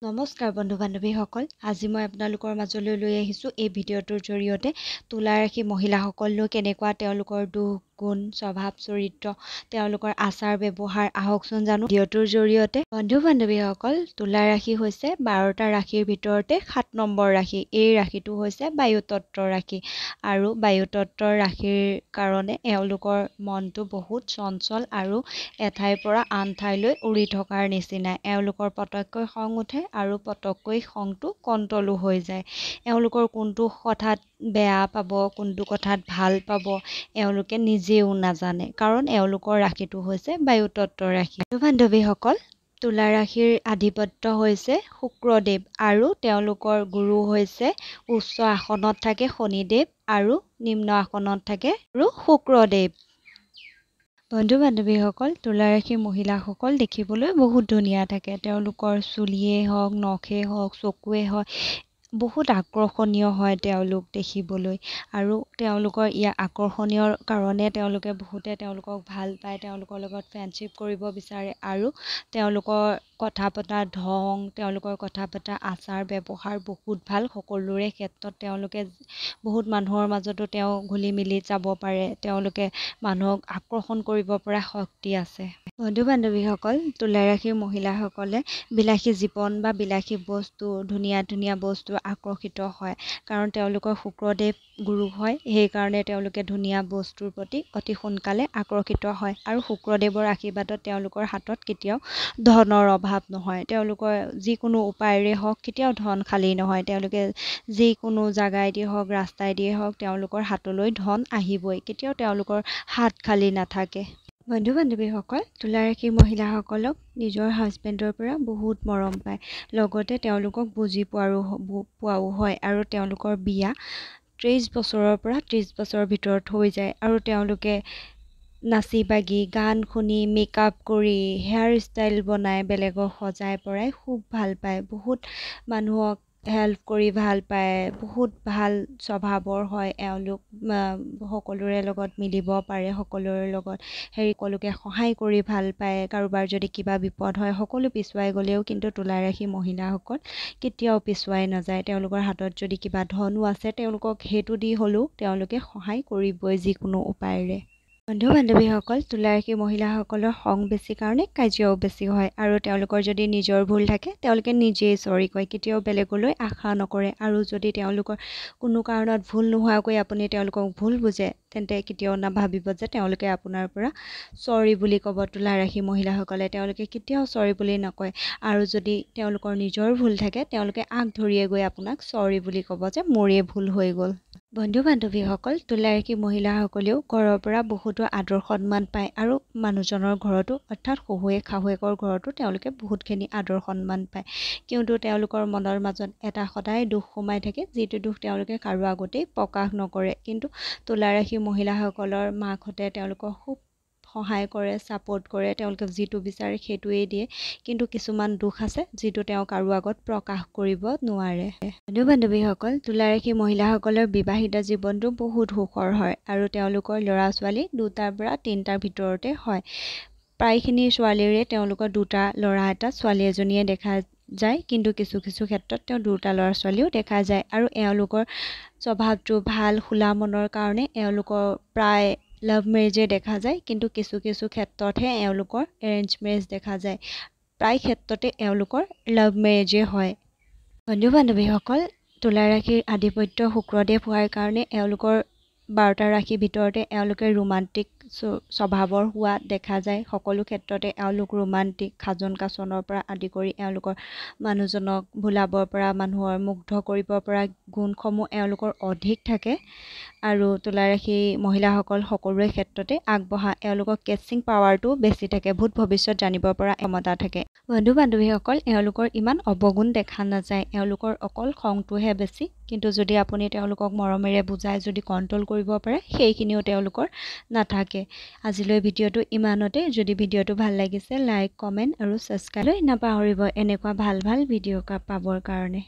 নমস্কাৰ বন্ধু বান্ধৱীসকল, আজি মই আপোনালোকৰ মাজলৈ লৈ আহিছোঁ এই ভিডিঅ'টোৰ জৰিয়তে তুলা ৰাশি মহিলাসকলনো কেনেকুৱা, তেওঁলোকৰ দুখ গুণ স্বভাৱ চৰিত্ৰ, তেওঁলোকৰ আচাৰ ব্যৱহাৰ, আহকচোন জানো ভিডিঅ'টোৰ জৰিয়তে। বন্ধু বান্ধৱীসকল, তুলা ৰাশি হৈছে 12টা ৰাশিৰ ভিতৰতে 7 নম্বৰ ৰাশি। এই ৰাশিটো হৈছে বায়ুতত্ত্ব ৰাশি আৰু বায়ুতত্ত্বৰ ৰাশিৰ কাৰণে এওঁলোকৰ মনটো বহুত চঞ্চল আৰু এঠাইৰ পৰা আন ঠাইলৈ উৰি থকাৰ নিচিনা। এওঁলোকৰ পটককৈ খং উঠে আৰু পটককৈ খংটো কণ্ট্ৰলো হৈ যায়। এওঁলোকৰ কোনটো কথাত বেয়া পাব, কোনটো কথাত ভাল পাব এওঁলোকে নিজেও নাজানে, কাৰণ এওঁলোকৰ ৰাশিটো হৈছে বায়ুতত্ত্ব ৰাশি। বান্ধৱীসকল, তুলা ৰাশিৰ আধিপত্য হৈছে শুক্ৰদেৱ আৰু তেওঁলোকৰ গুৰু হৈছে উচ্চ আসনত থাকে শনিদেৱ আৰু নিম্ন আসনত থাকে আৰু শুক্ৰদেৱ। বন্ধু বান্ধৱীসকল, তুলা ৰাশিৰ মহিলাসকল দেখিবলৈ বহুত ধুনীয়া থাকে। তেওঁলোকৰ চুলিয়েই হওক, নখেই হওক, চকুৱেই হওক, বহুত আকৰ্ষণীয় হয় তেওঁলোক দেখিবলৈ। আৰু তেওঁলোকৰ ইয়াৰ আকৰ্ষণীয় কাৰণে তেওঁলোকে বহুতে তেওঁলোকক ভাল পায়, তেওঁলোকৰ লগত ফ্ৰেণ্ডশ্বিপ কৰিব বিচাৰে আৰু তেওঁলোকৰ কথা পতা ধং, তেওঁলোকৰ কথা পতা আচাৰ ব্যৱহাৰ বহুত ভাল। সকলোৰে ক্ষেত্ৰত তেওঁলোকে বহুত মানুহৰ মাজতো তেওঁ ঘুলি মিলি যাব পাৰে, তেওঁলোকে মানুহক আকৰ্ষণ কৰিব পৰা শক্তি আছে। বন্ধু বান্ধৱীসকল, তুলা ৰাশিৰ মহিলাসকলে বিলাসী জীৱন বা বিলাসী বস্তু, ধুনীয়া ধুনীয়া বস্তু আকৰ্ষিত হয়, কাৰণ তেওঁলোকৰ শুক্ৰদেৱ গুৰু হয়, সেইকাৰণে তেওঁলোকে ধুনীয়া বস্তুৰ প্ৰতি অতি সোনকালে আকৰ্ষিত হয়। আৰু শুক্ৰদেৱৰ আশীৰ্বাদত তেওঁলোকৰ হাতত কেতিয়াও ধনৰ অভাৱ নহয়। তেওঁলোকৰ যিকোনো উপায়েৰে হওক কেতিয়াও ধন খালী নহয়। তেওঁলোকে যিকোনো জাগাইদি হওক, ৰাস্তাইদিয়ে হওক, তেওঁলোকৰ হাতলৈ ধন আহিবই, কেতিয়াও তেওঁলোকৰ হাত খালী নাথাকে। বন্ধু বান্ধৱীসকল, তুলা ৰাশিৰ মহিলাসকলক নিজৰ হাজবেণ্ডৰ পৰা বহুত মৰম পায়, লগতে তেওঁলোকক বুজি পোৱাও হয় আৰু তেওঁলোকৰ বিয়া 23 বছৰৰ পৰা 30 বছৰৰ ভিতৰত হৈ যায়। আৰু তেওঁলোকে নাচি বাগি, গান শুনি, মেকআপ কৰি, হেয়াৰ ষ্টাইল বনাই বেলেগক সজাই পৰাই খুব ভাল পায়, বহুত মানুহক হেল্প কৰি ভাল পায়, বহুত ভাল স্বভাৱৰ হয় এওঁলোক, সকলোৰে লগত মিলিব পাৰে, সকলোৰে লগত সকলোকে সহায় কৰি ভাল পায়। কাৰোবাৰ যদি কিবা বিপদ হয় সকলো পিছুৱাই গ'লেও কিন্তু তুলা ৰাশি মহিলাসকল কেতিয়াও পিছুৱাই নাযায়। তেওঁলোকৰ হাতত যদি কিবা ধনো আছে তেওঁলোকক সেইটো দি হ'লেও তেওঁলোকে সহায় কৰিবই যিকোনো উপায়েৰে। বন্ধু বান্ধৱীসকল, তুলা ৰাশিৰ মহিলাসকলৰ খং বেছি কাৰণে কাজিয়াও বেছি হয় আৰু তেওঁলোকৰ যদি নিজৰ ভুল থাকে তেওঁলোকে নিজেই চৰি কয়, কেতিয়াও বেলেগলৈ আশা নকৰে। আৰু যদি তেওঁলোকৰ কোনো কাৰণত ভুল নোহোৱাকৈ আপুনি তেওঁলোকক ভুল বুজে, তেন্তে কেতিয়াও নাভাবিব যে তেওঁলোকে আপোনাৰ পৰা চৰি বুলি ক'ব। তুলা ৰাশিৰ মহিলাসকলে তেওঁলোকে কেতিয়াও চৰি বুলি নকয়। আৰু যদি তেওঁলোকৰ নিজৰ ভুল থাকে তেওঁলোকে আগ ধৰিয়ে গৈ আপোনাক চৰি বুলি ক'ব যে মোৰেই ভুল হৈ গ'ল। বন্ধু বান্ধৱীসকল, তুলা ৰাশিৰ মহিলাসকলেও ঘৰৰ পৰা বহুতো আদৰ সন্মান পায় আৰু মানুহজনৰ ঘৰতো, অৰ্থাৎ শহুৱেক শাহুৱেকৰ ঘৰতো তেওঁলোকে বহুতখিনি আদৰ সন্মান পায়। কিন্তু তেওঁলোকৰ মনৰ মাজত এটা সদায় দুখ সোমাই থাকে, যিটো দুখ তেওঁলোকে কাৰো আগতেই প্ৰকাশ নকৰে। কিন্তু তুলা ৰাশিৰ মহিলাসকলৰ মাকহঁতে তেওঁলোকক খুব সহায় কৰে, ছাপোৰ্ট কৰে, তেওঁলোকে যিটো বিচাৰে সেইটোৱেই দিয়ে। কিন্তু কিছুমান দুখ আছে যিটো তেওঁ কাৰো আগত প্ৰকাশ কৰিব নোৱাৰে। বন্ধু বান্ধৱীসকল, তুলা ৰাশিৰ মহিলাসকলৰ বিবাহিত জীৱনটো বহুত সুখৰ হয় আৰু তেওঁলোকৰ ল'ৰা ছোৱালী 2টাৰ পৰা 3টাৰ ভিতৰতে হয়। প্ৰায়খিনি ছোৱালীৰে তেওঁলোকৰ 2টা ল'ৰা এটা ছোৱালী এজনীয়ে দেখা যায়, কিন্তু কিছু কিছু ক্ষেত্ৰত তেওঁ 2টা ল'ৰা ছোৱালীও দেখা যায়। আৰু এওঁলোকৰ স্বভাৱটো ভাল, খোলা মনৰ কাৰণে এওঁলোকৰ প্ৰায় লাভ মেৰেজে দেখা যায়, কিন্তু কিছু কিছু ক্ষেত্ৰতহে এওঁলোকৰ এৰেঞ্জ মেৰেজ দেখা যায়। প্ৰায় ক্ষেত্ৰতে এওঁলোকৰ লাভ মেৰেজে হয়। বন্ধু বান্ধৱীসকল, তুলা ৰাশিৰ আধিপত্য শুক্ৰদেৱ হোৱাৰ কাৰণে এওঁলোকৰ 12টা ৰাশিৰ ভিতৰতে এওঁলোকে ৰোমান্টিক স্বভাৱৰ হোৱা দেখা যায়। সকলো ক্ষেত্ৰতে এওঁলোক ৰোমান্টিক, সাজোন কাচনৰ পৰা আদি কৰি এওঁলোকৰ মানুহজনক ভুলাবৰ পৰা, মানুহৰ মুগ্ধ কৰিব পৰা গুণসমূহ এওঁলোকৰ অধিক থাকে। আৰু তুলা ৰাশি মহিলাসকল সকলোৰে ক্ষেত্ৰতে আগবঢ়া, এওঁলোকৰ কেচিং পাৱাৰটো বেছি থাকে, ভূত ভৱিষ্যত জানিব পৰা ক্ষমতা থাকে। বন্ধু বান্ধৱীসকল, এওঁলোকৰ ইমান অৱগুণ দেখা নাযায়, এওঁলোকৰ অকল খংটোহে বেছি। কিন্তু যদি আপুনি তেওঁলোকক মৰমেৰে বুজাই যদি কণ্ট্ৰল কৰিব পাৰে, সেইখিনিও তেওঁলোকৰ নাথাকে। আজিলৈ ভিডিঅ'টো ইমানতে। যদি ভিডিঅ'টো ভাল লাগিছে লাইক, কমেণ্ট আৰু ছাবস্ক্ৰাইব নাপাহৰিব এনেকুৱা ভাল ভাল ভিডিঅ' পাবৰ কাৰণে।